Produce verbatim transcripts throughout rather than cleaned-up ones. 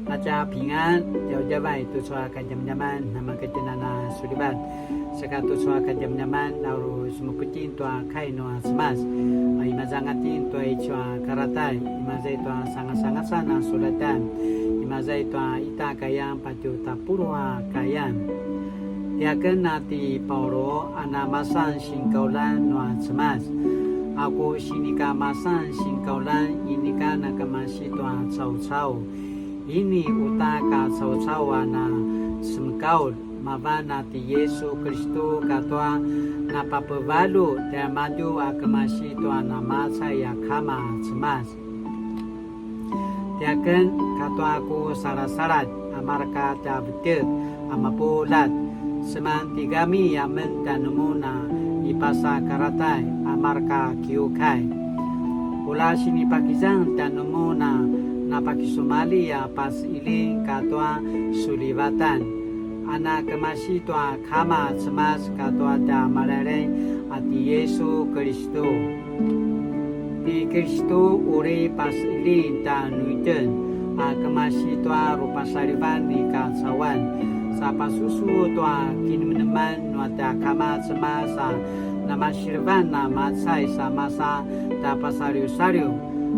大家平安, djavadjavay tucu a kadjamadjaman namakatjenan a sulivat. Saka tucu a kadjamadjaman, na uri semupu itjen tua kai nua Cemas. A, imaza anga itjen tua icu a Karatai, imaza i tua sangasangasan a sulatan, imaza i tua ita a kayan patje tapuluq a kayan. Tiaken a ti Paulu a namasan sinkauljan nua Cemas. A ku sinikamasan sinkauljan inika nakemasi tua caucau. Ini uta ka caucau a na semekaulj, mavan a ti Yisu Kilistu katua napapevaljut tiamadju a kemasi tua namacay a Kama Cemas. Tiaken katua ku salasaladj a marka tja vetjek a mapuljat, seman tigami amen tjanumun a i pasa Karatai a marka kiukai. Ula sinipakizang tjanumun a napakisumalji a pasiling katua sulivatan, a na kemasi tua Kama Cemas katua tja Malailaing a ti Yisu Kilistu. Ti Kilistu uri pasiling tjanuitjen a kemasi tua rupasalivan ni kacauan, sa pasusu tua kinemeneman nua tja Kama Cemas a namasilevan a macay sa masa tja pasaliwsaliw,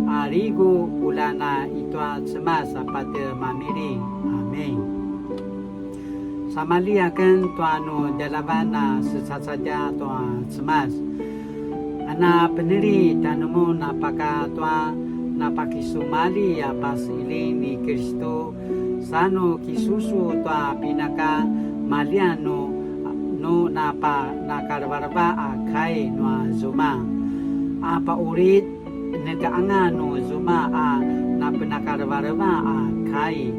a ligu ulana i tua Cemas a patje mamiling. Amin. Samalji aken tua nu djalavan a secacadja tua Cemas. A na peneli tjanumun a paka tua napakisumalji a pasiling ni Kilistu, sa nu kisusu tua pinaka maljian nu, nu napa-, nakalevaleva a kai nua zuma. A pa'ulid neka anga nu zuma a napenakalevaleva a kai.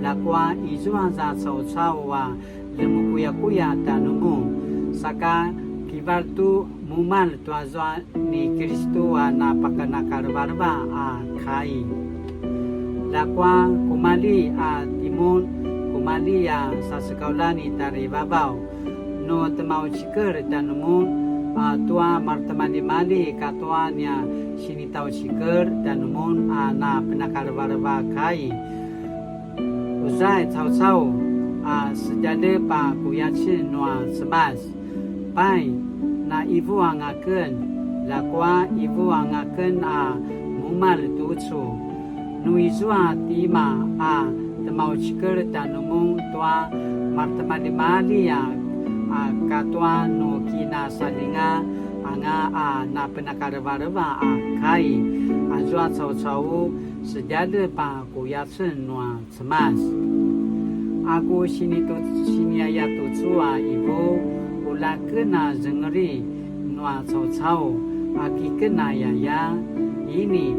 Ljakua izua za caucau a lemukuyakuya tjanumun, saka kival tu mumalj tuazua ni Kilistu a napakanakalevaleva a kai. Ljakua kumalji a timun, kumalji a sasekauljan i tjarivavaw, nu temaucikel tjanumun, a tua maretimaljimalji katua nia sinitaucikel tjanumun a napenakalevaleva kai. Uzai caucau a sedjalep a kuyacen nua Cemas. Pai, na ivu anga aken, ljakua ivu anga aken a mumalj tucu. Nu izua tima a temaucikel tjanumun tua maretimaljimalji a, a katua nu kinasalinga anga a napenakalevaleva a kai, azua caucau sedjalep a kuyacen nua Cemas. A ku sinitu-, siniaya tucu a ivu, ula ken a zengeli nua caucau, a kiken a yaya, ini,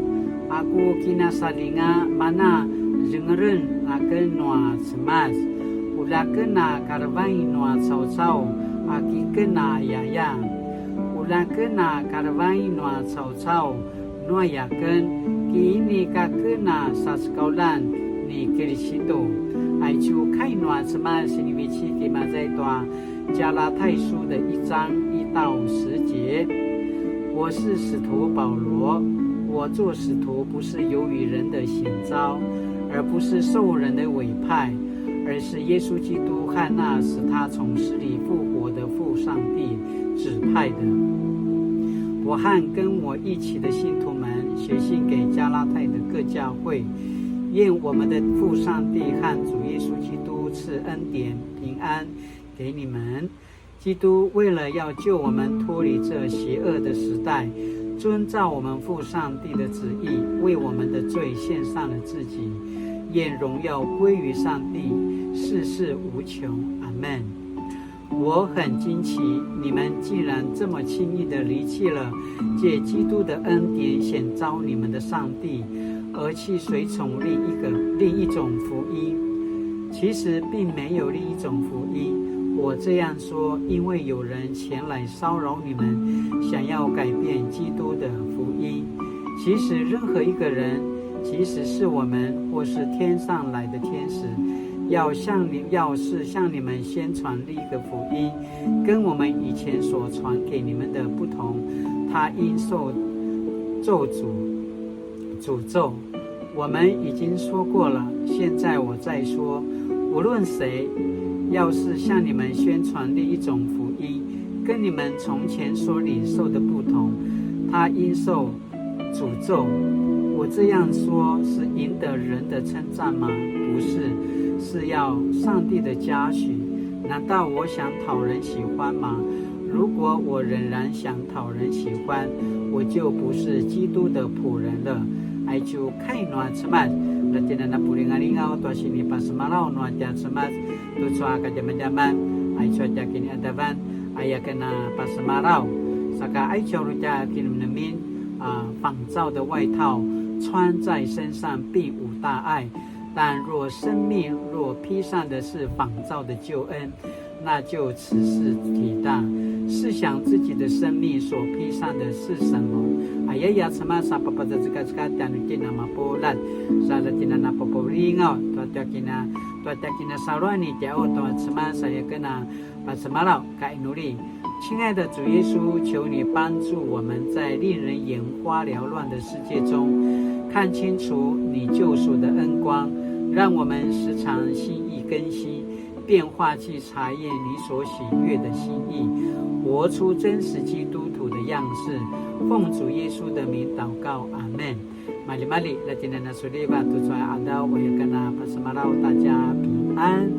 a ku kinasalinga mana zengelen aken nua Cemas, ula ken a kalevain nua caucau, a kiken a yaya, ula ken a kalevain nua caucau, nuaya ken, ki inika ken a sasekauljan ni Kilistu. Aicu kai nua Cemas sinivecik imaza i tua 加拉太书的一章一到十节。我是使徒保罗，我做使徒不是由于人的选召，而不是受人的委派，而是耶稣基督和那使他从死里复活的父上帝指派的。我和跟我一起的信徒们写信给加拉太的各教会，愿我们的父上帝和主耶稣基督赐恩典、平安给你们。基督为了要救我们脱离这邪恶的时代，遵照我们父上帝的旨意，为我们的罪献上了自己，愿荣耀归于上帝，世世无穷。阿们。我很惊奇，你们竟然这么轻易地离弃了借基督的恩典选召你们的上帝，而去随从另一个，另一种福音。其实并没有另一种福音，我这样说，因为有人前来骚扰你们，想要改变基督的福音。其实任何一个人，即使是我们或是天上来的天使，要向你，要是向你们宣传另一个福音，跟我们以前所传给你们的不同，他应受咒诅、诅咒。我们已经说过了，现在我再说，无论谁，要是向你们宣传另一种福音，跟你们从前所领受的不同，他应受诅咒。我这样说是赢得人的称赞吗？不是，是要上帝的嘉许。难道我想讨人喜欢吗？如果我仍然想讨人喜欢，我就不是基督的仆人了。Aicu kai nua Cemas, la tjinana pulingalingaw tua sinipasemalaw nua tja Cemas, tucu a kadjamadjaman, aicu a tja kiniadavan, aya ken a pasemalaw. Saka aicu a uri tja kinemenemin, a, 仿造的外套穿在身上并无大碍，但若生命若披上的是仿造的救恩，那就此事体大，试想自己的生命所披上的是什么。Ayaya Cemas a papazazekazeka tjanuitjen a mapuljat, sa la tjinana papaulingaw, tua tja kina, tua tja kinasaluan ni tjau tua Cemas aya ken a pasemalaw, kainuli. 亲爱的主耶稣，求你帮助我们在令人眼花缭乱的世界中，看清楚你救赎的恩光，让我们时常心意更新，变化去查验你所喜悦的心意，活出真实基督徒的样式。奉主耶稣的名祷告，阿们。Malimali, la tjinana suliva tucu a qadaw, aya ken a pasemalaw, 大家平安。